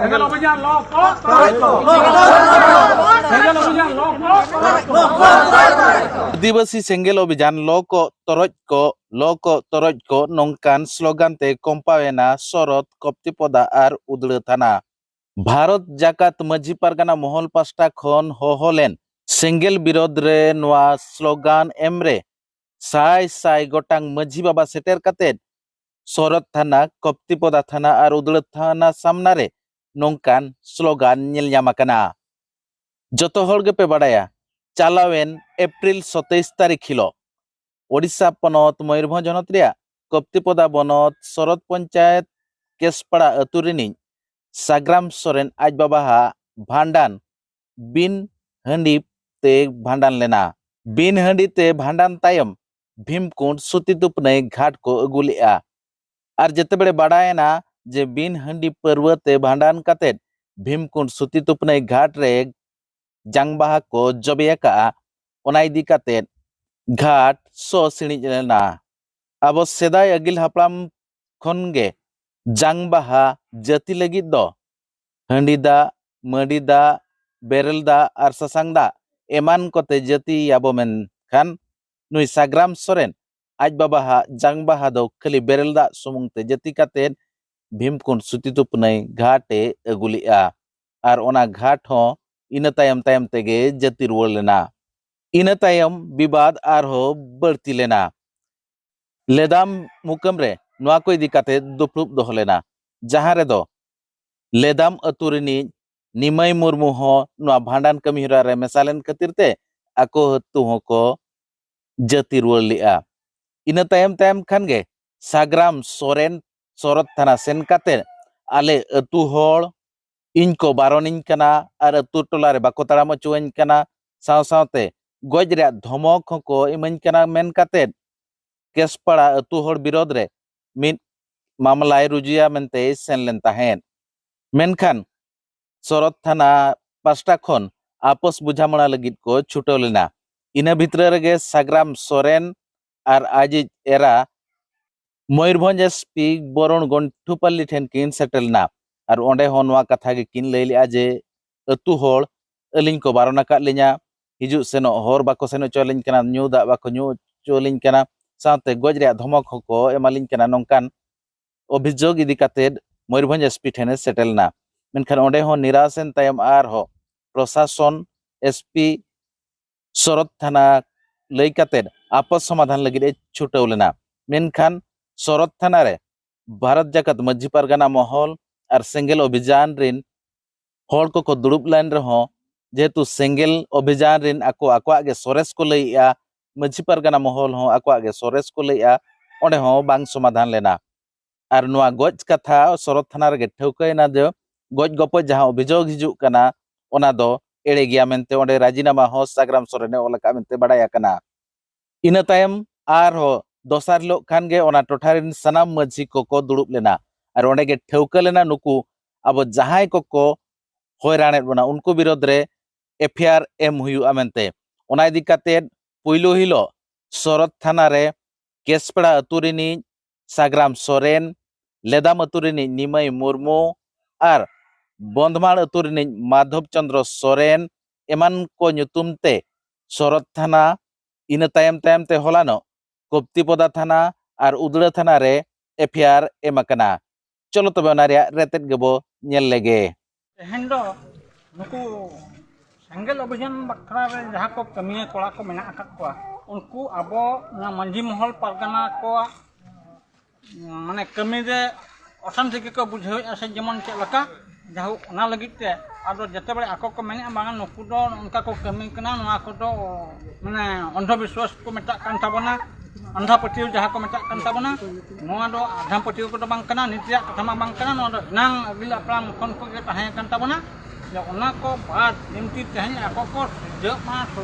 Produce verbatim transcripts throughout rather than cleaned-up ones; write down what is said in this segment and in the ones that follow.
ᱥᱮᱸᱜᱮᱞ ᱚᱵᱷᱤᱡᱟᱱ ᱞᱚ ᱠᱚ ᱛᱚᱨᱚᱡ ᱠᱚ᱾ ᱥᱮᱸᱜᱮᱞ ᱚᱵᱷᱤᱡᱟᱱ ᱞᱚ ᱠᱚ ᱛᱚᱨᱚᱡ ᱠᱚ᱾ ᱟᱹᱫᱤᱵᱟᱹᱥᱤ ᱥᱮᱸᱜᱮᱞ ᱚᱵᱷᱤᱡᱟᱱ ᱞᱚ ᱠᱚ ᱛᱚᱨᱚᱡ ᱠᱚ, ᱞᱚ ᱠᱚ ᱛᱚᱨᱚᱡ ᱠᱚ ᱱᱚᱝᱠᱟᱱ ᱥᱞᱳᱜᱟᱱ ᱛᱮ ᱠᱚᱢᱯᱟᱣᱮᱱᱟ ᱥᱚᱨᱚᱛ, ᱠᱚᱯᱛᱤᱯᱚᱫᱟ ᱟᱨ ᱩᱫᱽᱲᱟᱹ ᱛᱷᱟᱱᱟ᱾ ᱵᱷᱟᱨᱚᱛ ᱡᱟᱠᱟᱛ ᱢᱟᱹᱡᱷᱤ ᱯᱟᱨᱜᱟᱱᱟ ᱢᱚᱦᱚᱞ ᱯᱟᱥᱴᱟ ᱠᱷᱚᱱ ᱦᱚᱦᱚ ᱞᱮᱱ ᱥᱮᱸᱜᱮᱞ ᱵᱤᱨᱳᱫᱷ ᱨᱮ ᱱᱚᱣᱟ ᱥᱞᱳᱜᱟᱱ ᱮᱢ ᱨᱮ ᱥᱟᱭ ᱥᱟᱭ ᱜᱚᱴᱟᱝ ᱢᱟᱹᱡᱷᱤ ᱵᱟᱵᱟ ᱥᱮᱴᱮᱨ ᱠᱟᱛᱮ ᱥᱚᱨᱚᱛ ᱛᱷᱟᱱᱟ, ᱠᱚᱯᱛᱤᱯᱚᱫᱟ ᱛᱷᱟᱱᱟ ᱟᱨ ᱩᱫᱽᱲᱟᱹ ᱛᱷᱟᱱᱟ ᱥᱟᱢᱱᱟ ᱨᱮ ᱱᱚᱝᱠᱟᱱ ᱥᱞᱳᱜᱟᱱ ᱧᱮᱞ ᱧᱟᱢ ᱟᱠᱟᱱᱟ᱾ ᱡᱚᱛᱚ ᱦᱚᱲ ᱜᱮᱯᱮ ᱵᱟᱲᱟᱭᱟ, ᱪᱟᱞᱟᱣᱮᱱ ᱮᱯᱨᱤᱞ ᱥᱚᱛᱟᱭᱤᱥ ᱛᱟᱹᱨᱤᱠᱷ ᱦᱤᱞᱳᱜ ᱳᱰᱤᱥᱟ ᱯᱚᱱᱚᱛ ᱢᱚᱭᱩᱨᱵᱷᱚᱸᱡᱽ ᱦᱚᱱᱚᱛ ᱨᱮᱭᱟᱜ ᱠᱚᱯᱛᱤᱯᱚᱫᱟ ᱵᱚᱱᱚᱛ ᱥᱚᱨᱚᱛ ᱯᱚᱧᱪᱟᱭᱮᱛ ᱠᱮᱥᱯᱟᱲᱟ ᱟᱹᱛᱩ ᱨᱤᱱᱤᱡ ᱥᱟᱜᱽᱨᱟᱢ ᱥᱚᱨᱮᱱ ᱟᱡ ᱵᱟᱵᱟᱦᱟᱜ ᱵᱷᱟᱸᱰᱟᱱ ᱵᱤᱱ ᱦᱟᱺᱰᱤ ᱛᱮ ᱵᱷᱟᱸᱰᱟᱱ ᱞᱮᱱᱟ᱾ ᱵᱤᱱ ᱦᱟᱺᱰᱤ ᱛᱮ ᱵᱷᱟᱸᱰᱟᱱ ᱛᱟᱭᱚᱢ ᱵᱷᱤᱢᱠᱩᱸᱰ ᱥᱩᱛᱤ ᱛᱩᱯᱱᱟᱹᱭ ᱜᱷᱟᱴ ᱠᱚ ᱟᱹᱜᱩ ᱞᱮᱫᱼᱟ᱾ ᱟᱨ ᱡᱮᱛᱮ ᱵᱮᱲᱮ ᱵᱟᱰᱟᱭᱮᱱᱟ ᱡᱮ ᱵᱤᱱ ᱦᱟᱺᱰᱤ ᱯᱟᱹᱨᱣᱟᱹ ᱛᱮ ᱵᱷᱟᱸᱰᱟᱱ ᱠᱟᱛᱮ ᱵᱷᱤᱢᱠᱩᱸᱰ ᱥᱩᱛᱤ ᱛᱩᱯᱱᱟᱹᱭ ᱜᱷᱟᱴ ᱨᱮ ᱡᱟᱝ ᱵᱟᱦᱟ ᱠᱚ ᱡᱚᱵᱮ ᱟᱠᱟᱜᱼᱟ, ᱚᱱᱟ ᱤᱫᱤ ᱠᱟᱛᱮ ᱜᱷᱟᱴ ᱥᱚ ᱥᱤᱬᱤᱡ ᱞᱮᱱᱟ᱾ ᱟᱵᱚ ᱥᱮᱫᱟᱭ ᱟᱹᱜᱤᱞ ᱦᱟᱯᱲᱟᱢ ᱠᱷᱚᱱ ᱜᱮ ᱡᱟᱝ ᱵᱟᱦᱟ ᱡᱟᱹᱛᱤ ᱞᱟᱹᱜᱤᱫ ᱫᱚ ᱦᱟᱺᱰᱤ ᱫᱟᱜ, ᱢᱟᱹᱰᱤ ᱫᱟᱜ, ᱵᱮᱨᱮᱞ ᱫᱟᱜ ᱟᱨ ᱥᱟᱥᱟᱝ ᱫᱟᱜ ᱮᱢᱟᱱ ᱠᱚᱛᱮ ᱡᱟᱹᱛᱤᱭᱟᱵᱚ, ᱢᱮᱱᱠᱷᱟᱱ ᱱᱩᱭ ᱥᱟᱜᱽᱨᱟᱢ ᱥᱚᱨᱮᱱ ᱟᱡ ᱵᱟᱵᱟᱦᱟᱜ ᱡᱟᱝ ᱵᱟᱦᱟ ᱫᱚ ᱠᱷᱟᱹᱞᱤ ᱵᱮᱨᱮᱞ ᱫᱟᱜ ᱥᱩᱢᱩᱝ ᱛᱮ ᱡᱟᱹᱛᱤ ᱠᱟᱛᱮ ᱵᱷᱤᱢᱠᱩᱸᱰ ᱥᱩᱛᱤ ᱛᱩᱯᱱᱟᱹᱭ ᱜᱷᱟᱴ ᱮ ᱟᱹᱜᱩ ᱞᱮᱫᱼᱟ᱾ ᱟᱨ ᱚᱱᱟ ᱜᱷᱟᱴ ᱦᱚᱸ ᱤᱱᱟᱹ ᱛᱟᱭᱚᱢ ᱛᱟᱭᱚᱢ ᱛᱮᱜᱮ ᱡᱟᱹᱛᱤ ᱨᱩᱣᱟᱹᱲ ᱞᱮᱱᱟ᱾ ᱤᱱᱟᱹ ᱛᱟᱭᱚᱢ ᱵᱤᱵᱟᱫ ᱟᱨᱦᱚᱸ ᱵᱟᱹᱲᱛᱤ ᱞᱮᱱᱟ᱾ ᱞᱮᱫᱟᱢ ᱢᱩᱠᱟᱹᱢ ᱨᱮ ᱱᱚᱣᱟ ᱠᱚ ᱤᱫᱤ ᱠᱟᱛᱮ ᱫᱩᱯᱲᱩᱵ ᱫᱚᱦᱚ ᱞᱮᱱᱟ, ᱡᱟᱦᱟᱸ ᱨᱮᱫᱚ ᱞᱮᱫᱟᱢ ᱟᱹᱛᱩ ᱨᱤᱱᱤᱡ ᱱᱤᱢᱟᱹᱭ ᱢᱩᱨᱢᱩ ᱦᱚᱸ ᱱᱚᱣᱟ ᱵᱷᱟᱸᱰᱟᱱ ᱠᱟᱹᱢᱤ ᱦᱚᱨᱟ ᱨᱮ ᱢᱮᱥᱟ ᱞᱮᱱ ᱠᱷᱟᱹᱛᱤᱨ ᱛᱮ ᱟᱠᱚ ᱟᱹᱛᱩ ᱦᱚᱸᱠᱚ ᱡᱟᱹᱛᱤ ᱨᱩᱣᱟᱹᱲ ᱞᱮᱫᱼᱟ᱾ ᱤᱱᱟᱹ ᱛᱟᱭᱚᱢ ᱛᱟᱭᱚᱢ ᱠᱷᱟᱱ ᱜᱮ ᱥᱟᱜᱽᱨᱟᱢ ᱥᱚᱨᱮᱱ ᱥᱚᱨᱚᱛ ᱛᱷᱟᱱᱟ ᱥᱮᱱ ᱠᱟᱛᱮ ᱟᱞᱮ ᱟᱹᱛᱩ ᱦᱚᱲ ᱤᱧ ᱠᱚ ᱵᱟᱨᱚᱱᱤᱧ ᱠᱟᱱᱟ ᱟᱨ ᱟᱹᱛᱩ ᱴᱚᱞᱟ ᱨᱮ ᱵᱟᱠᱚ ᱛᱟᱲᱟᱢ ᱦᱚᱪᱚᱣᱟᱹᱧ ᱠᱟᱱᱟ, ᱥᱟᱶ ᱥᱟᱶᱛᱮ ᱜᱚᱡ ᱨᱮᱭᱟᱜ ᱫᱷᱚᱢᱚᱠ ᱦᱚᱸᱠᱚ ᱤᱢᱟᱹᱧ ᱠᱟᱱᱟ ᱢᱮᱱ ᱠᱟᱛᱮ ᱠᱮᱥᱯᱟᱲᱟ ᱟᱹᱛᱩ ᱦᱚᱲ ᱵᱤᱨᱳᱫᱷ ᱨᱮ ᱢᱤᱫ ᱢᱟᱢᱞᱟᱭ ᱨᱩᱡᱩᱭᱟ ᱢᱮᱱᱛᱮᱭ ᱥᱮᱱ ᱞᱮᱱ ᱛᱟᱦᱮᱸᱫ᱾ ᱢᱮᱱᱠᱷᱟᱱ ᱥᱚᱨᱚᱛ ᱛᱷᱟᱱᱟ ᱯᱟᱥᱴᱟ ᱠᱷᱚᱱ ᱟᱯᱚᱥ ᱵᱩᱡᱷᱟᱹᱢᱚᱲᱟ ᱞᱟᱹᱜᱤᱫ ᱠᱚ ᱪᱷᱩᱴᱟᱹᱣ ᱞᱮᱱᱟ᱾ ᱤᱱᱟᱹ ᱵᱷᱤᱛᱨᱟᱹ ᱨᱮᱜᱮ ᱥᱟᱜᱽᱨᱟᱢ ᱥᱚᱨᱮᱱ ᱟᱨ ᱟᱡᱤᱡ ᱮᱨᱟ ᱢᱚᱭᱩᱨᱵᱷᱚᱸᱡᱽ ᱮᱥᱯᱤ ᱵᱚᱨᱩᱬ ᱜᱚᱱᱴᱷᱩᱯᱟᱞᱞᱤ ᱴᱷᱮᱱ ᱠᱤᱱ ᱥᱮᱴᱮᱨ ᱞᱮᱱᱟ᱾ ᱟᱨ ᱚᱸᱰᱮ ᱦᱚᱸ ᱱᱚᱣᱟ ᱠᱟᱛᱷᱟ ᱜᱮᱠᱤᱱ ᱞᱟᱹᱭ ᱞᱮᱜᱼᱟ ᱡᱮ ᱟᱹᱛᱩ ᱦᱚᱲ ᱟᱹᱞᱤᱧ ᱠᱚ ᱵᱟᱨᱚᱱ ᱟᱠᱟᱫ ᱞᱤᱧᱟ, ᱦᱤᱡᱩᱜ ᱥᱮᱱᱚᱜ ᱦᱚᱨ ᱵᱟᱠᱚ ᱥᱮᱱ ᱦᱚᱪᱚ ᱟᱹᱞᱤᱧ ᱠᱟᱱᱟ, ᱧᱩ ᱫᱟᱜ ᱵᱟᱠᱚ ᱧᱩ ᱦᱚᱪᱚ ᱟᱹᱞᱤᱧ ᱠᱟᱱᱟ, ᱥᱟᱶᱛᱮ ᱜᱚᱡ ᱨᱮᱭᱟᱜ ᱫᱷᱚᱢᱚᱠ ᱦᱚᱸᱠᱚ ᱮᱢᱟᱞᱤᱧ ᱠᱟᱱᱟ, ᱱᱚᱝᱠᱟᱱ ᱚᱵᱷᱤᱡᱳᱜᱽ ᱤᱫᱤ ᱠᱟᱛᱮ ᱢᱚᱭᱩᱨᱵᱷᱚᱸᱡᱽ ᱮᱥᱯᱤ ᱴᱷᱮᱱᱮ ᱥᱮᱴᱮᱨ ᱞᱮᱱᱟ᱾ ᱢᱮᱱᱠᱷᱟᱱ ᱚᱸᱰᱮ ᱦᱚᱸ ᱱᱤᱨᱟᱥ ᱮᱱ ᱛᱟᱭᱚᱢ ᱟᱨᱦᱚᱸ ᱯᱨᱚᱥᱟᱥᱚᱱ, ᱮᱥᱯᱤ, ᱥᱚᱨᱚᱛ ᱛᱷᱟᱱᱟ ᱞᱟᱹᱭ ᱠᱟᱛᱮ ᱟᱯᱚᱥ ᱥᱚᱢᱟᱫᱷᱟᱱ ᱞᱟᱹᱜᱤᱫ ᱮ ᱪᱷᱩᱴᱟᱹᱣ ᱞᱮᱱᱟ᱾ ᱢᱮᱱᱠᱷᱟᱱ ᱥᱚᱨᱚᱛ ᱛᱷᱟᱱᱟ ᱨᱮ ᱵᱷᱟᱨᱚᱛ ᱡᱟᱠᱟᱛ ᱢᱟᱹᱡᱷᱤ ᱯᱟᱨᱜᱟᱱᱟ ᱢᱚᱦᱚᱞ ᱟᱨ ᱥᱮᱸᱜᱮᱞ ᱚᱵᱷᱤᱡᱟᱱ ᱨᱤᱱ ᱦᱚᱲ ᱠᱚᱠᱚ ᱫᱩᱲᱩᱵ ᱞᱮᱱ ᱨᱮᱦᱚᱸ, ᱡᱮᱦᱮᱛᱩ ᱥᱮᱸᱜᱮᱞ ᱚᱵᱷᱤᱡᱟᱱ ᱨᱤᱱ ᱟᱠᱚ ᱟᱠᱚᱣᱟᱜ ᱜᱮ ᱥᱚᱨᱮᱥ ᱠᱚ ᱞᱟᱹᱭᱮᱜᱼᱟ, ᱢᱟᱹᱡᱷᱤ ᱯᱟᱨᱜᱟᱱᱟ ᱢᱚᱦᱚᱞ ᱦᱚᱸ ᱟᱠᱚᱣᱟᱜ ᱜᱮ ᱥᱚᱨᱮᱥ ᱠᱚ ᱞᱟᱹᱭᱮᱜᱼᱟ, ᱚᱸᱰᱮ ᱦᱚᱸ ᱵᱟᱝ ᱥᱚᱢᱟᱫᱷᱟᱱ ᱞᱮᱱᱟ᱾ ᱟᱨ ᱱᱚᱣᱟ ᱜᱚᱡ ᱠᱟᱛᱷᱟ ᱥᱚᱨᱚᱛ ᱛᱷᱟᱱᱟ ᱨᱮᱜᱮ ᱴᱷᱟᱹᱣᱠᱟᱹᱭᱮᱱᱟ ᱡᱮ ᱜᱚᱡ ᱜᱚᱯᱚᱡ ᱡᱟᱦᱟᱸ ᱚᱵᱷᱤᱡᱳᱜᱽ ᱦᱤᱡᱩᱜ ᱠᱟᱱᱟ, ᱚᱱᱟ ᱫᱚ ᱮᱲᱮ ᱜᱮᱭᱟ ᱢᱮᱱᱛᱮ ᱚᱸᱰᱮ ᱨᱟᱡᱤᱱᱟᱢᱟ ᱦᱚᱸ ᱥᱟᱜᱽᱨᱟᱢ ᱥᱚᱨᱮᱱᱮ ᱚᱞ ᱟᱠᱟᱫ ᱢᱮᱱᱛᱮ ᱵᱟᱲᱟᱭ ᱟᱠᱟᱱᱟ᱾ ᱤᱱᱟᱹ ᱛᱟᱭᱚᱢ ᱟᱨᱦᱚᱸ ᱫᱚᱥᱟᱨ ᱦᱤᱞᱳᱜ ᱠᱷᱟᱱ ᱜᱮ ᱚᱱᱟ ᱴᱚᱴᱷᱟ ᱨᱮᱱ ᱥᱟᱱᱟᱢ ᱢᱟᱹᱡᱷᱤ ᱠᱚᱠᱚ ᱫᱩᱲᱩᱵ ᱞᱮᱱᱟ᱾ ᱟᱨ ᱚᱸᱰᱮ ᱜᱮ ᱴᱷᱟᱹᱣᱠᱟᱹ ᱞᱮᱱᱟ ᱱᱩᱠᱩ ᱟᱵᱚ ᱡᱟᱦᱟᱸᱭ ᱠᱚᱠᱚ ᱦᱚᱭᱨᱟᱱᱮᱫ ᱵᱚᱱᱟ, ᱩᱱᱠᱩ ᱵᱤᱨᱳᱫᱷ ᱨᱮ ᱮᱯᱷ ᱟᱭ ᱟᱨ ᱮᱢ ᱦᱩᱭᱩᱜᱼᱟ ᱢᱮᱱᱛᱮ᱾ ᱚᱱᱟ ᱤᱫᱤ ᱠᱟᱛᱮ ᱯᱩᱭᱞᱩ ᱦᱤᱞᱳᱜ ᱥᱚᱨᱚᱛ ᱛᱷᱟᱱᱟ ᱨᱮ ᱠᱮᱥᱯᱟᱲᱟ ᱟᱹᱛᱩ ᱨᱤᱱᱤᱡ ᱥᱟᱜᱽᱨᱟᱢ ᱥᱚᱨᱮᱱ, ᱞᱮᱫᱟᱢ ᱟᱹᱛᱩ ᱨᱤᱱᱤᱡ ᱱᱤᱢᱟᱹᱭ ᱢᱩᱨᱢᱩ ᱟᱨ ᱵᱚᱱᱫᱷᱢᱟᱲ ᱟᱹᱛᱩ ᱨᱤᱱᱤᱡ ᱢᱟᱫᱷᱚᱵ ᱪᱚᱸᱫᱽᱨᱚ ᱥᱚᱨᱮᱱ ᱮᱢᱟᱱ ᱠᱚ ᱧᱩᱛᱩᱢ ᱛᱮ ᱥᱚᱨᱚᱛ ᱛᱷᱟᱱᱟ, ᱤᱱᱟᱹ ᱛᱟᱭᱚᱢ ᱛᱟᱭᱚᱢ ᱛᱮ ᱦᱚᱞᱟᱱᱚᱜ ᱠᱚᱯᱛᱤᱯᱚᱫᱟ ᱛᱷᱟᱱᱟ ᱟᱨ ᱩᱫᱽᱲᱟᱹ ᱛᱷᱟᱱᱟ ᱨᱮ ᱮᱯᱷ ᱟᱭ ᱟᱨ ᱮᱢ ᱟᱠᱟᱱᱟ᱾ ᱪᱚᱞᱚ ᱛᱚᱵᱮ ᱚᱱᱟ ᱨᱮᱭᱟᱜ ᱨᱮᱛᱮᱫ ᱜᱮᱵᱚ ᱧᱮᱞ ᱞᱮᱜᱮ᱾ ᱛᱮᱦᱮᱧ ᱫᱚ ᱱᱩᱠᱩ ᱥᱮᱸᱜᱮᱞ ᱚᱵᱷᱤᱡᱟᱱ ᱵᱟᱠᱷᱨᱟ ᱨᱮ ᱡᱟᱦᱟᱸ ᱠᱚ ᱠᱟᱹᱢᱤᱭᱟᱹ ᱠᱚᱲᱟ ᱠᱚ ᱢᱮᱱᱟᱜ ᱟᱠᱟᱫ ᱠᱚᱣᱟ, ᱩᱱᱠᱩ ᱟᱵᱚ ᱱᱚᱣᱟ ᱢᱟᱹᱡᱷᱤ ᱢᱚᱦᱚᱞ ᱯᱟᱨᱜᱟᱱᱟ ᱠᱚᱣᱟᱜ ᱢᱟᱱᱮ ᱠᱟᱹᱢᱤ ᱨᱮ ᱚᱥᱟᱱᱛᱤ ᱜᱮᱠᱚ ᱵᱩᱡᱷᱟᱹᱣᱮᱫᱼᱟ ᱥᱮ ᱡᱮᱢᱚᱱ ᱪᱮᱫ ᱞᱮᱠᱟ, ᱡᱟᱭᱦᱳᱠ ᱚᱱᱟ ᱞᱟᱹᱜᱤᱫ ᱛᱮ ᱟᱫᱚ ᱡᱮᱛᱮ ᱵᱮᱲᱟ ᱟᱠᱚ ᱠᱚ ᱢᱮᱱᱮᱫᱼᱟ ᱵᱟᱝᱟ ᱱᱩᱠᱩ ᱫᱚ ᱱᱚᱝᱠᱟ ᱠᱚ ᱠᱟᱹᱢᱤ ᱠᱟᱱᱟ, ᱱᱚᱣᱟ ᱠᱚᱫᱚ ᱢᱟᱱᱮ ᱚᱱᱫᱷᱚ ᱵᱤᱥᱣᱟᱥ ᱠᱚ ᱢᱮᱛᱟᱜ ᱠᱟᱱ ᱛᱟᱵᱚᱱᱟ, ᱟᱸᱫᱷᱟ ᱯᱟᱹᱛᱭᱟᱹᱣ ᱡᱟᱦᱟᱸ ᱠᱚ ᱢᱮᱛᱟᱜ ᱠᱟᱱ ᱛᱟᱵᱚᱱᱟ, ᱱᱚᱣᱟ ᱫᱚ ᱟᱸᱫᱷᱟ ᱯᱟᱹᱛᱭᱟᱹᱣ ᱠᱚᱫᱚ ᱵᱟᱝ ᱠᱟᱱᱟ, ᱱᱤᱛ ᱨᱮᱭᱟᱜ ᱠᱟᱛᱷᱟ ᱢᱟ ᱵᱟᱝ ᱠᱟᱱᱟ, ᱱᱚᱣᱟ ᱫᱚ ᱮᱱᱟᱝ ᱟᱹᱜᱤᱞ ᱦᱟᱯᱲᱟᱢ ᱠᱷᱚᱱ ᱠᱚᱜᱮ ᱛᱟᱦᱮᱸ ᱠᱟᱱ ᱛᱟᱵᱚᱱᱟ᱾ ᱡᱮ ᱚᱱᱟ ᱠᱚ ᱵᱟᱫ ᱮᱢᱛᱤ ᱛᱮᱦᱮᱧ ᱟᱠᱚ ᱠᱚ ᱵᱩᱡᱷᱟᱹᱜ ᱢᱟ,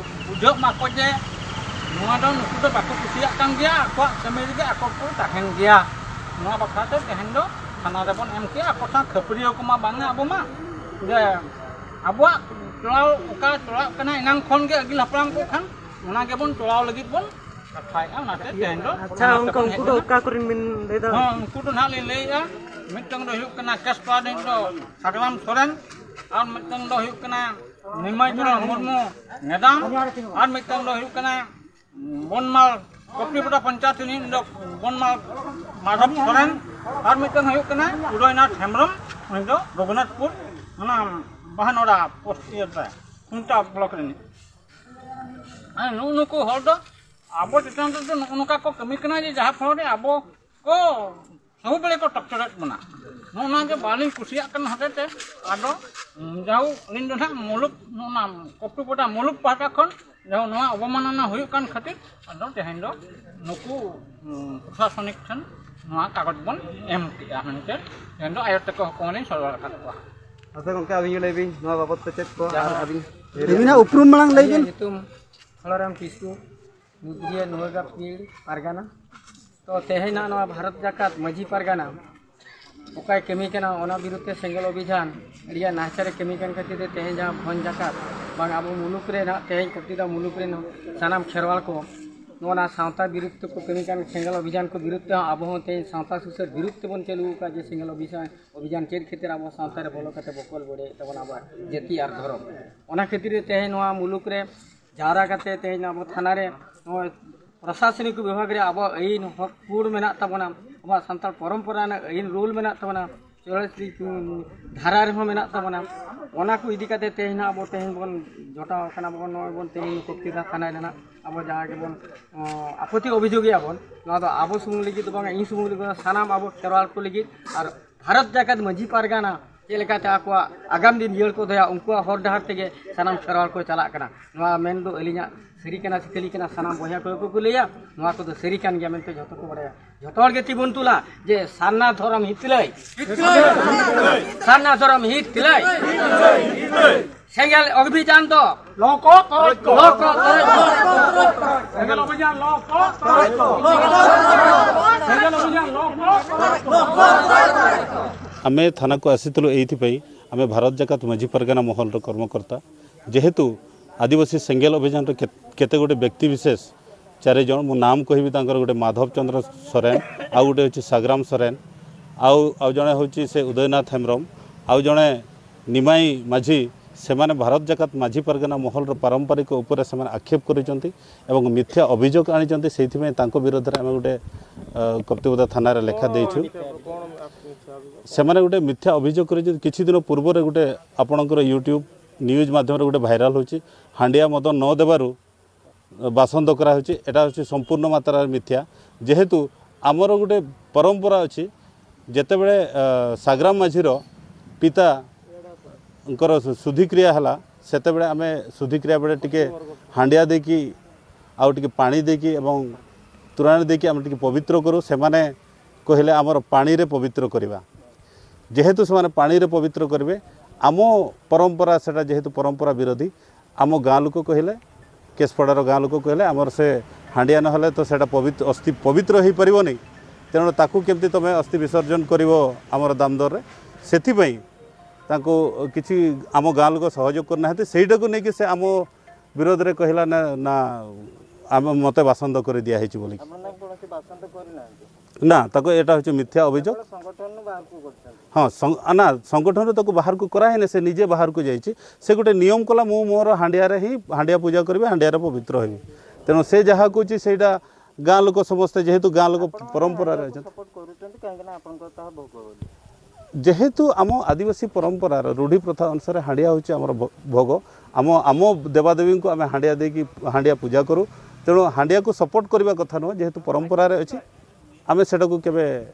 ᱵᱩᱡᱷᱟᱹᱜ ᱢᱟᱠᱚ ᱡᱮ ᱱᱚᱣᱟ ᱫᱚ ᱱᱩᱠᱩ ᱫᱚ ᱵᱟᱠᱚ ᱠᱩᱥᱤᱭᱟᱜ ᱠᱟᱱ ᱜᱮᱭᱟ, ᱟᱠᱚᱣᱟᱜ ᱠᱟᱹᱢᱤ ᱨᱮᱜᱮ ᱟᱠᱚ ᱠᱚ ᱛᱟᱦᱮᱱ ᱜᱮᱭᱟ᱾ ᱱᱚᱣᱟ ᱵᱟᱠᱷᱨᱟ ᱛᱮ ᱛᱮᱦᱮᱧ ᱫᱚ ᱛᱷᱟᱱᱟ ᱨᱮᱵᱚᱱ ᱮᱢ ᱠᱮᱜᱼᱟ, ᱟᱠᱚ ᱥᱟᱶ ᱠᱷᱟᱹᱯᱟᱹᱨᱤᱭᱟᱹᱣ ᱠᱚᱢᱟ ᱵᱟᱝᱟ ᱟᱵᱚ ᱢᱟ᱾ ᱡᱮ ᱟᱵᱚᱣᱟᱜ ᱪᱚᱞᱟᱣ ᱚᱠᱟ ᱪᱚᱞᱟᱜ ᱠᱟᱱᱟ ᱮᱱᱟᱝ ᱠᱷᱚᱱ ᱜᱮ ᱟᱹᱜᱤᱞ ᱦᱟᱯᱲᱟᱢ ᱠᱚ ᱠᱷᱟᱱ, ᱚᱱᱟ ᱜᱮᱵᱚᱱ ᱪᱚᱞᱟᱣ ᱞᱟᱹᱜᱤᱫ ᱵᱚᱱ ᱠᱟᱛᱷᱟᱭᱮᱫᱼᱟ᱾ ᱚᱱᱟᱛᱮ ᱛᱮᱦᱮᱧ ᱫᱚ ᱟᱪᱪᱷᱟ, ᱚᱱᱠᱟ ᱩᱱᱠᱩ ᱫᱚ ᱚᱠᱟ ᱠᱚᱨᱮᱱ ᱵᱤᱱ ᱞᱟᱹᱭ ᱫᱟ? ᱦᱚᱸ, ᱩᱱᱠᱩ ᱫᱚ ᱱᱟᱦᱟᱜ ᱞᱤᱧ ᱞᱟᱹᱭᱮᱫᱼᱟ, ᱢᱤᱫᱴᱟᱝ ᱫᱚ ᱦᱩᱭᱩᱜ ᱠᱟᱱᱟ ᱠᱮᱥᱯᱟ ᱨᱤᱱᱤᱡ ᱫᱚ ᱥᱟᱜᱽᱨᱟᱢ ᱥᱚᱨᱮᱱ, ᱟᱨ ᱢᱤᱫᱴᱟᱝ ᱫᱚ ᱦᱩᱭᱩᱜ ᱠᱟᱱᱟ ᱱᱤᱢᱟᱭ ᱪᱚᱨᱚᱱ ᱢᱩᱨᱢᱩ ᱱᱮᱫᱟᱢ, ᱟᱨ ᱢᱤᱫᱴᱟᱝ ᱫᱚ ᱦᱩᱭᱩᱜ ᱠᱟᱱᱟ ᱵᱚᱱᱢᱟᱞ ᱠᱚᱯᱴᱤᱯᱚᱴᱟ ᱯᱚᱧᱪᱟᱭᱮᱛ ᱨᱤᱱᱤᱡ ᱫᱚ ᱵᱚᱱᱢᱟᱞ ᱢᱟᱫᱷᱚᱵ ᱥᱚᱨᱮᱱ, ᱟᱨ ᱢᱤᱫᱴᱟᱝ ᱦᱩᱭᱩᱜ ᱠᱟᱱᱟ ᱩᱫᱚᱭᱱᱟᱛᱷ ᱦᱮᱢᱵᱨᱚᱢ, ᱩᱱᱤ ᱫᱚ ᱨᱚᱜᱷᱩᱱᱟᱛᱷᱯᱩᱨ ᱚᱱᱟ ᱵᱟᱦᱟᱱᱚᱲᱟ ᱯᱳᱥᱴ ᱤᱭᱟᱹ ᱨᱮ ᱠᱷᱩᱱᱴᱟ ᱵᱞᱚᱠ ᱨᱤᱱᱤᱡ᱾ ᱟᱨ ᱱᱩᱜᱼᱩ ᱱᱩᱠᱩ ᱦᱚᱲ ᱫᱚ ᱟᱵᱚ ᱪᱮᱛᱟᱱ ᱨᱮᱫᱚ ᱱᱚᱜᱼᱚ ᱱᱚᱝᱠᱟ ᱠᱚ ᱠᱟᱹᱢᱤ ᱠᱟᱱᱟ ᱡᱮ ᱡᱟᱦᱟᱸ ᱯᱷᱚᱞ ᱨᱮ ᱟᱵᱚ ᱠᱚ ᱥᱚᱵᱩ ᱵᱮᱲᱮ ᱠᱚ ᱴᱚᱨᱪᱟᱨᱮᱫ ᱵᱚᱱᱟ᱾ ᱱᱚᱜᱼᱚ ᱱᱚᱣᱟ ᱜᱮ ᱵᱟᱹᱞᱤᱧ ᱠᱩᱥᱤᱭᱟᱜ ᱠᱟᱱ ᱦᱚᱛᱮᱛᱮ ᱟᱫᱚ, ᱩᱸ, ᱡᱟᱦᱳᱠ ᱟᱹᱞᱤᱧ ᱫᱚ ᱱᱟᱦᱟᱜ ᱢᱩᱞᱩᱠ, ᱱᱚᱜᱼᱚ ᱱᱚᱣᱟ ᱠᱚᱯᱴᱩᱯᱚᱴᱟ ᱢᱩᱞᱩᱠ ᱯᱟᱦᱴᱟ ᱠᱷᱚᱱ ᱡᱟᱦᱳᱠ ᱱᱚᱣᱟ ᱚᱵᱚᱢᱟᱱᱚᱱᱟ ᱦᱩᱭᱩᱜ ᱠᱟᱱ ᱠᱷᱟᱹᱛᱤᱨ ᱟᱫᱚ ᱛᱮᱦᱮᱧ ᱫᱚ ᱱᱩᱠᱩ, ᱩᱸ, ᱯᱨᱚᱥᱟᱥᱚᱱᱤᱠ ᱴᱷᱮᱱ ᱱᱚᱣᱟ ᱠᱟᱜᱚᱡᱽ ᱵᱚᱱ ᱮᱢ ᱠᱮᱜᱼᱟ ᱢᱮᱱᱛᱮ ᱛᱮᱦᱮᱧ ᱫᱚ ᱟᱭᱳ ᱛᱟᱠᱚ ᱦᱚᱯᱚᱱ ᱞᱤᱧ ᱥᱚᱫᱚᱨ ᱟᱠᱟᱫ ᱠᱚᱣᱟ᱾ ᱟᱪᱪᱷᱟ ᱜᱚᱢᱠᱮ, ᱟᱹᱵᱤᱱ ᱜᱮ ᱞᱟᱹᱭ ᱵᱤᱱ ᱱᱚᱣᱟ ᱵᱟᱵᱚᱫ ᱛᱮ ᱪᱮᱫ ᱠᱚ ᱟᱨ ᱟᱹᱵᱤᱱ ᱟᱹᱵᱤᱱᱟᱜ ᱩᱯᱨᱩᱢ ᱢᱟᱲᱟᱝ ᱞᱟᱹᱭ ᱵᱤᱱ᱾ ᱧᱩᱛᱩᱢ ᱦᱚᱞᱚᱨᱟᱢ ᱠᱤᱥᱠᱩ, ᱱᱩᱫᱽᱨᱤᱭᱟᱹ ᱱᱚᱣᱟᱜᱟᱯᱤᱲ ᱯᱟᱨᱜᱟᱱᱟ᱾ ᱛᱚ ᱛᱮᱦᱮᱧ ᱱᱟᱜ ᱱᱚᱣᱟ ᱵᱷᱟᱨᱚᱛ ᱡᱟᱠᱟᱛ ᱢᱟᱹᱡᱷᱤ ᱯᱟᱨᱜᱟᱱᱟ ᱚᱠᱟᱭ ᱠᱟᱹᱢᱤ ᱠᱟᱱᱟ, ᱚᱱᱟ ᱵᱤᱨᱩᱫᱷ ᱛᱮ ᱥᱮᱸᱜᱮᱞ ᱚᱵᱷᱤᱡᱟᱱ ᱟᱹᱰᱤ ᱜᱟᱱ ᱱᱟᱦᱟᱪᱟᱨᱮ ᱠᱟᱹᱢᱤ ᱠᱟᱱ ᱠᱷᱟᱹᱛᱤᱨ ᱛᱮ ᱛᱮᱦᱮᱧ ᱡᱟᱦᱟᱸ ᱵᱷᱚᱸᱡᱽ ᱡᱟᱠᱟᱛ ᱵᱟᱝ ᱟᱵᱚ ᱢᱩᱞᱩᱠ ᱨᱮ ᱱᱟᱜ ᱛᱮᱦᱮᱧ ᱠᱚᱯᱴᱤᱫᱟ ᱢᱩᱞᱩᱠ ᱨᱮᱱ ᱥᱟᱱᱟᱢ ᱠᱷᱮᱨᱣᱟᱞ ᱠᱚ ᱱᱚᱣᱟ ᱥᱟᱶᱛᱟ ᱵᱤᱨᱩᱫᱷ ᱛᱮᱠᱚ ᱠᱟᱹᱢᱤ ᱠᱟᱱ ᱥᱮᱸᱜᱮᱞ ᱚᱵᱷᱤᱡᱟᱱ ᱠᱚ ᱵᱤᱨᱩᱫᱷ ᱛᱮᱦᱚᱸ ᱟᱵᱚ ᱦᱚᱸ ᱛᱮᱦᱮᱧ ᱥᱟᱶᱛᱟ ᱥᱩᱥᱟᱹᱨ ᱵᱤᱨᱩᱫᱷ ᱛᱮᱵᱚᱱ ᱪᱟᱹᱞᱩ ᱟᱠᱟᱫ ᱡᱮ ᱥᱮᱸᱜᱮᱞ ᱚᱵᱷᱤᱡᱟᱱ, ᱚᱵᱷᱤᱡᱟᱱ ᱪᱮᱫ ᱠᱷᱟᱹᱛᱤᱨ ᱟᱵᱚ ᱥᱟᱶᱛᱟ ᱨᱮ ᱵᱚᱞᱚ ᱠᱟᱛᱮ ᱵᱚᱠᱚᱞ ᱵᱚᱰᱮᱭᱮᱫ ᱛᱟᱵᱚᱱᱟ ᱟᱵᱚᱣᱟᱜ ᱡᱟᱹᱛᱤ ᱟᱨ ᱫᱷᱚᱨᱚᱢ᱾ ᱚᱱᱟ ᱠᱷᱟᱹᱛᱤᱨ ᱛᱮ ᱛᱮᱦᱮᱧ ᱱᱚᱣᱟ ᱢᱩᱞᱩᱠ ᱨᱮ ᱡᱟᱣᱨᱟ ᱠᱟᱛᱮ ᱛᱮᱦᱮᱧ ᱟᱵᱚ ᱛᱷᱟᱱᱟ ᱨᱮ ᱱᱚᱜᱼᱚᱭ ᱯᱨᱚᱥᱟᱥᱚᱱᱤᱠ ᱵᱤᱵᱷᱟᱜᱽ ᱨᱮ ᱟᱵᱚᱣᱟᱜ ᱟᱹᱭᱤᱱ ᱦᱚᱠ ᱠᱳᱰ ᱢᱮᱱᱟᱜ ᱛᱟᱵᱚᱱᱟ, ᱟᱵᱚᱣᱟᱜ ᱥᱟᱱᱛᱟᱲ ᱯᱚᱨᱚᱢᱯᱚᱨᱟ ᱨᱮᱱᱟᱜ ᱟᱹᱭᱤᱱ ᱨᱩᱞ ᱢᱮᱱᱟᱜ ᱛᱟᱵᱚᱱᱟ, ᱪᱚᱞᱞᱤᱥ ᱫᱷᱟᱨᱟ ᱨᱮᱦᱚᱸ ᱢᱮᱱᱟᱜ ᱛᱟᱵᱚᱱᱟ᱾ ᱚᱱᱟ ᱠᱚ ᱤᱫᱤ ᱠᱟᱛᱮ ᱛᱮᱦᱮᱧ ᱱᱟᱜ ᱟᱵᱚ ᱛᱮᱦᱮᱧ ᱵᱚᱱ ᱡᱚᱴᱟᱣ ᱟᱠᱟᱱᱟ, ᱵᱚᱱ ᱱᱚᱜᱼᱚᱭ ᱵᱚᱱ ᱛᱮᱦᱮᱧ ᱠᱚᱯᱴᱤᱫᱟ ᱛᱷᱟᱱᱟ ᱨᱮ ᱱᱟᱜ ᱟᱵᱚ ᱡᱟᱦᱟᱸ ᱜᱮᱵᱚᱱ, ᱚ, ᱟᱯᱚᱛᱤ ᱚᱵᱷᱤᱡᱳᱜᱽ ᱮᱫᱟ ᱵᱚᱱ, ᱱᱚᱣᱟ ᱫᱚ ᱟᱵᱚ ᱥᱩᱢᱩᱝ ᱞᱟᱹᱜᱤᱫ ᱫᱚ ᱵᱟᱝᱟ, ᱤᱧ ᱥᱩᱢᱩᱝ ᱞᱟᱹᱜᱤᱫ ᱫᱚ ᱵᱟᱝᱟ, ᱥᱟᱱᱟᱢ ᱟᱵᱚ ᱠᱷᱮᱨᱣᱟᱞ ᱠᱚ ᱞᱟᱹᱜᱤᱫ ᱟᱨ ᱵᱷᱟᱨᱚᱛ ᱡᱟᱠᱟᱛ ᱢᱟᱹᱡᱷᱤ ᱯᱟᱨᱜᱟᱱᱟ ᱪᱮᱫ ᱞᱮᱠᱟᱛᱮ ᱟᱠᱚᱣᱟᱜ ᱟᱜᱟᱢ ᱫᱤᱱ ᱡᱤᱭᱟᱹᱲ ᱠᱚ ᱫᱚᱦᱚᱭᱟ, ᱩᱱᱠᱩᱣᱟᱜ ᱦᱚᱨ ᱰᱟᱦᱟᱨ ᱛᱮᱜᱮ ᱥᱟᱱᱟᱢ ᱠᱷᱮᱨᱣᱟᱞ ᱠᱚ ᱪᱟᱞᱟᱜ ᱠᱟᱱᱟ᱾ ᱱᱚᱣᱟ ᱢᱮᱱ ᱫᱚ ᱟᱹᱞᱤᱧᱟᱜ ᱥᱟᱹᱨᱤ ᱠᱟᱱᱟ ᱥᱮ ᱠᱷᱟᱹᱞᱤ ᱠᱟᱱᱟ, ᱥᱟᱱᱟᱢ ᱵᱚᱭᱦᱟ ᱠᱚ ᱠᱚ ᱞᱟᱹᱭᱟ, ᱱᱚᱣᱟ ᱠᱚᱫᱚ ᱥᱟᱹᱨᱤ ᱠᱟᱱ ᱜᱮᱭᱟ ᱢᱮᱱᱛᱮ ᱡᱷᱚᱛᱚ ᱠᱚ ᱵᱟᱲᱟᱭᱟ᱾ ᱡᱷᱚᱛᱚ ᱦᱚᱲ ᱜᱮ ᱛᱤ ᱵᱚᱱ ᱛᱩᱞᱟ ᱡᱮ ᱥᱟᱨᱱᱟ ᱫᱷᱚᱨᱚᱢ ᱦᱤᱛᱞᱟᱹᱭ, ᱥᱟᱨᱱᱟ ᱫᱷᱚᱨᱚᱢ ᱦᱤᱛᱞᱟᱹᱭ, ᱥᱮᱸᱜᱮᱞ ᱚᱵᱷᱤᱡᱟᱱ ᱫᱚ ᱞᱚ ᱠᱚ ᱛᱚᱨᱚᱡ ᱠᱚ᱾ ᱞᱚ ᱠᱚ ᱛᱚᱨᱚᱡ ᱠᱚ᱾ ᱥᱮᱸᱜᱮᱞ ᱚᱵᱷᱤᱡᱟᱱ ᱞᱚ ᱠᱚ ᱛᱚᱨᱚᱡ ᱠᱚ᱾ ᱥᱮᱸᱜᱮᱞ ᱚᱵᱷᱤᱡᱟᱱ ᱞᱚ ᱠᱚ ᱛᱚᱨᱚᱡ ᱠᱚ। ଆମେ ଥାନାକୁ ଆସିଥିଲୁ ଏଇଥିପାଇଁ, ଆମେ ଭାରତ ଜାକାତ ମଝି ପରଗନା ମହଲର କର୍ମକର୍ତ୍ତା। ଯେହେତୁ ଆଦିବାସୀ ସେଙ୍ଗେଲ ଅଭିଯାନର କେ-, କେତେ ଗୋଟେ ବ୍ୟକ୍ତି ବିଶେଷ, ଚାରି ଜଣ, ମୁଁ ନାମ କହିବି ତାଙ୍କର, ଗୋଟେ ମାଧବ ଚନ୍ଦ୍ର ସୋରେନ, ଆଉ ଗୋଟେ ହେଉଛି ସାଗ୍ରାମ ସୋରେନ, ଆଉ ଆଉ ଜଣେ ହେଉଛି ସେ ଉଦୟନାଥ ହେମ୍ବ୍ରମ, ଆଉ ଜଣେ ନିମାଇ ମାଝୀ। ସେମାନେ ଭାରତ ଜାକାତ ମାଝୀ ପାରଗାନା ମହଲର ପାରମ୍ପରିକ ଉପରେ ସେମାନେ ଆକ୍ଷେପ କରିଛନ୍ତି ଏବଂ ମିଥ୍ୟା ଅଭିଯୋଗ ଆଣିଛନ୍ତି। ସେଇଥିପାଇଁ ତାଙ୍କ ବିରୋଧରେ ଆମେ ଗୋଟେ, ଅ, କପ୍ତିପଦା ଥାନାରେ ଲେଖା ଦେଇଛୁ। ସେମାନେ ଗୋଟେ ମିଥ୍ୟା ଅଭିଯୋଗ କରିଛନ୍ତି। କିଛି ଦିନ ପୂର୍ବରେ ଗୋଟେ ଆପଣଙ୍କର YouTube ନ୍ୟୁଜ୍ ମାଧ୍ୟମରେ ଗୋଟେ ଭାଇରାଲ ହେଉଛି, ହାଣ୍ଡିଆ ମଦ ନ ଦେବାରୁ ବାସନ୍ଦ କରାହେଉଛି। ଏଇଟା ହେଉଛି ସମ୍ପୂର୍ଣ୍ଣ ମାତ୍ରାରେ ମିଥ୍ୟା। ଯେହେତୁ ଆମର ଗୋଟେ ପରମ୍ପରା ଅଛି, ଯେତେବେଳେ, ଅ, ସାଗ୍ରାମ ମାଝୀର ପିତାଙ୍କର ଶୁ- ଶୁଦ୍ଧିକ୍ରିୟା ହେଲା, ସେତେବେଳେ ଆମେ ଶୁଦ୍ଧିକ୍ରିୟା ବେଳେ ଟିକେ ହାଣ୍ଡିଆ ଦେଇକି, ଆଉ ଟିକେ ପାଣି ଦେଇକି ଏବଂ ତୋରାଣି ଦେଇକି ଆମେ ଟିକେ ପବିତ୍ର କରୁ। ସେମାନେ କହିଲେ, "ଆମର ପାଣିରେ ପବିତ୍ର କରିବା।" ଯେହେତୁ ସେମାନେ ପାଣିରେ ପବିତ୍ର କରିବେ, ଆମ ପରମ୍ପରା, ସେଟା ଯେହେତୁ ପରମ୍ପରା ବିରୋଧୀ, ଆମ ଗାଁ ଲୋକ କହିଲେ, କେଶପଡ଼ାର ଗାଁ ଲୋକ କହିଲେ, "ଆମର ସେ ହାଣ୍ଡିଆ ନହେଲେ ତ ସେଟା ପବିତ୍ର, ଅସ୍ଥି ପବିତ୍ର ହେଇପାରିବନି, ତେଣୁ ତାକୁ କେମିତି ତମେ ଅସ୍ଥି ବିସର୍ଜନ କରିବ ଆମର ଦାମଦରରେ?" ସେଥିପାଇଁ ତାଙ୍କୁ କିଛି ଆମ ଗାଁ ଲୋକ ସହଯୋଗ କରିନାହାନ୍ତି। ସେଇଟାକୁ ନେଇକି ସେ ଆମ ବିରୋଧରେ କହିଲା, "ନା, ନା, ଆମେ, ମୋତେ ବାସନ୍ଦ କରି ଦିଆହେଇଛି" ବୋଲିକି। ଆପଣ ତାଙ୍କୁ କୌଣସି ବାସନ୍ଦ କରିନାହାନ୍ତି? ନା, ତାକୁ, ଏଇଟା ହେଉଛି ମିଥ୍ୟା ଅଭିଯୋଗ। ଆପଣ ସଂଗଠନରୁ ବାହାରକୁ କରିଛନ୍ତି? ହଁ, ସଂ- ଆ, ନା, ସଂଗଠନରୁ ତାକୁ ବାହାରକୁ କରାହେଇନି, ସେ ନିଜେ ବାହାରକୁ ଯାଇଛି। ସେ ଗୋଟେ ନିୟମ କଲା, "ମୁଁ ମୋର ହାଣ୍ଡିଆରେ ହିଁ ହାଣ୍ଡିଆ ପୂଜା କରିବି, ହାଣ୍ଡିଆରେ ପବିତ୍ର ହେବି।" ତେଣୁ ସେ ଯାହା କହୁଛି ସେଇଟା ଗାଁ ଲୋକ ସମସ୍ତେ, ଯେହେତୁ ଗାଁ ଲୋକ ପରମ୍ପରାରେ ଅଛନ୍ତି। ସପୋର୍ଟ କରୁଛନ୍ତି, କାହିଁକି ନା ଆପଣଙ୍କର ତାହା ଭୋଗ ବୋଲି। ଯେହେତୁ ଆମ ଆଦିବାସୀ ପରମ୍ପରାର ରୂଢ଼ି ପ୍ରଥା ଅନୁସାରେ ହାଣ୍ଡିଆ ହେଉଛି ଆମର ଭ- ଭୋଗ, ଆମ ଆମ ଦେବାଦେବୀଙ୍କୁ ଆମେ ହାଣ୍ଡିଆ ଦେଇକି, ହାଣ୍ଡିଆ ପୂଜା କରୁ। ତେଣୁ ହାଣ୍ଡିଆକୁ ସପୋର୍ଟ କରିବା କଥା ନୁହଁ, ଯେହେତୁ ପରମ୍ପରାରେ ଅଛି, ଆମେ ସେଟାକୁ କେବେ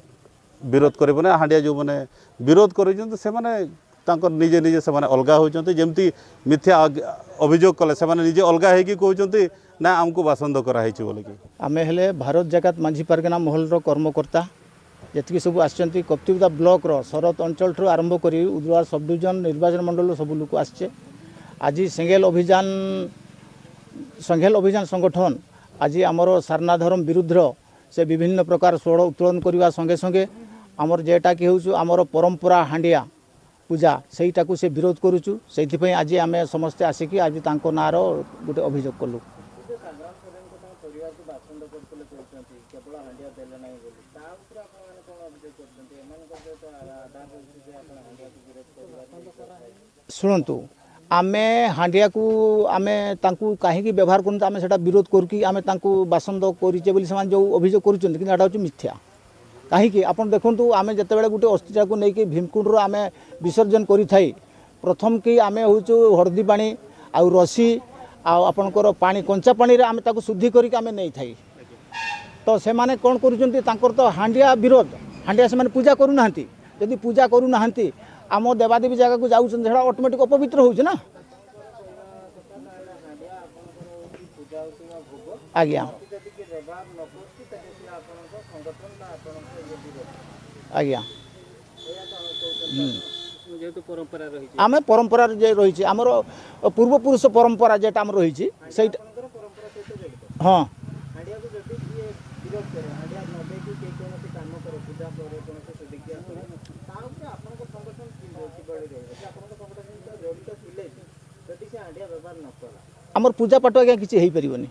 ବିରୋଧ କରିବୁନି। ହାଣ୍ଡିଆ ଯେଉଁମାନେ ବିରୋଧ କରୁଛନ୍ତି, ସେମାନେ ତାଙ୍କର ନିଜେ ନିଜେ ସେମାନେ ଅଲଗା ହେଉଛନ୍ତି। ଯେମିତି ମିଥ୍ୟା ଅଗ- ଅଭିଯୋଗ କଲେ, ସେମାନେ ନିଜେ ଅଲଗା ହେଇକି କହୁଛନ୍ତି, "ନା, ଆମକୁ ବାସନ୍ଦ କରାହେଇଛି" ବୋଲିକି। ଆମେ ହେଲେ ଭାରତ ଜାକାତ ମାଝୀ ପାରଗାନା ମହଲର କର୍ମକର୍ତ୍ତା। ଯେତିକି ସବୁ ଆସିଛନ୍ତି, କପ୍ତିପଦା ବ୍ଲକର ଶରତ ଅଞ୍ଚଳଠାରୁ ଆରମ୍ଭ କରି ଉଦୁଆର ସବଡିଭିଜନ ନିର୍ବାଚନ ମଣ୍ଡଳରୁ ସବୁ ଲୋକ ଆସିଛେ। ଆଜି ସେଙ୍ଗେଲ ଅଭିଯାନ, ସେଙ୍ଗେଲ ଅଭିଯାନ ସଂଗଠନ ଆଜି ଆମର ସାରନା ଧର୍ମ ବିରୁଦ୍ଧର ସେ ବିଭିନ୍ନ ପ୍ରକାର ସ୍ୱର ଉତ୍ତୋଳନ କରିବା ସଙ୍ଗେ ସଙ୍ଗେ ଆମର ଯେଟାକି ହେଉଛୁ ଆମର ପରମ୍ପରା ହାଣ୍ଡିଆ ପୂଜା, ସେଇଟାକୁ ସେ ବିରୋଧ କରୁଛୁ। ସେଇଥିପାଇଁ ଆଜି ଆମେ ସମସ୍ତେ ଆସିକି ଆଜି ତାଙ୍କ ନାଁର ଗୋଟେ ଅଭିଯୋଗ କଲୁ। ଶୁଣନ୍ତୁ, ଆମେ ହାଣ୍ଡିଆକୁ ଆମେ ତାଙ୍କୁ କାହିଁକି ବ୍ୟବହାର କରୁଛନ୍ତି, ଆମେ ସେଇଟା ବିରୋଧ କରୁକି ଆମେ ତାଙ୍କୁ ବାସନ୍ଦ କରିଛେ ବୋଲି ସେମାନେ ଯେଉଁ ଅଭିଯୋଗ କରୁଛନ୍ତି, କିନ୍ତୁ ଏଇଟା ହେଉଛି ମିଥ୍ୟା। କାହିଁକି? ଆପଣ ଦେଖନ୍ତୁ, ଆମେ ଯେତେବେଳେ ଗୋଟେ ଅସ୍ଥିଟାକୁ ନେଇକି ଭୀମକୁଣ୍ଡରୁ ଆମେ ବିସର୍ଜନ କରିଥାଇ, ପ୍ରଥମ କି ଆମେ ହେଉଛୁ ହଳଦୀ ପାଣି ଆଉ ରସି ଆଉ ଆପଣଙ୍କର ପାଣି, କଞ୍ଚା ପାଣିରେ ଆମେ ତାକୁ ଶୁଦ୍ଧି କରିକି ଆମେ ନେଇଥାଇ। ତ ସେମାନେ କ'ଣ କରୁଛନ୍ତି, ତାଙ୍କର ତ ହାଣ୍ଡିଆ ବିରୋଧ, ହାଣ୍ଡିଆ ସେମାନେ ପୂଜା କରୁନାହାନ୍ତି। ଯଦି ପୂଜା କରୁନାହାନ୍ତି, ଆମ ଦେବାଦେବୀ ଜାଗାକୁ ଯାଉଛନ୍ତି, ସେଇଟା ଅଟୋମେଟିକ୍ ଅପବିତ୍ର ହେଉଛି ନା। ଆଜ୍ଞା। ଆଜ୍ଞା। ହୁଁ। ଯେହେତୁ ପରମ୍ପରା ରହିଛି। ଆମେ ପରମ୍ପରାରେ ଯେ ରହିଛି, ଆମର ପୂର୍ବପୁରୁଷ ପରମ୍ପରା ଯେଟା ଆମର ରହିଛି, ସେଇଟା। ହଁ। ଆମର ପୂଜା ପାଠ ଆଜ୍ଞା କିଛି ହେଇପାରିବନି।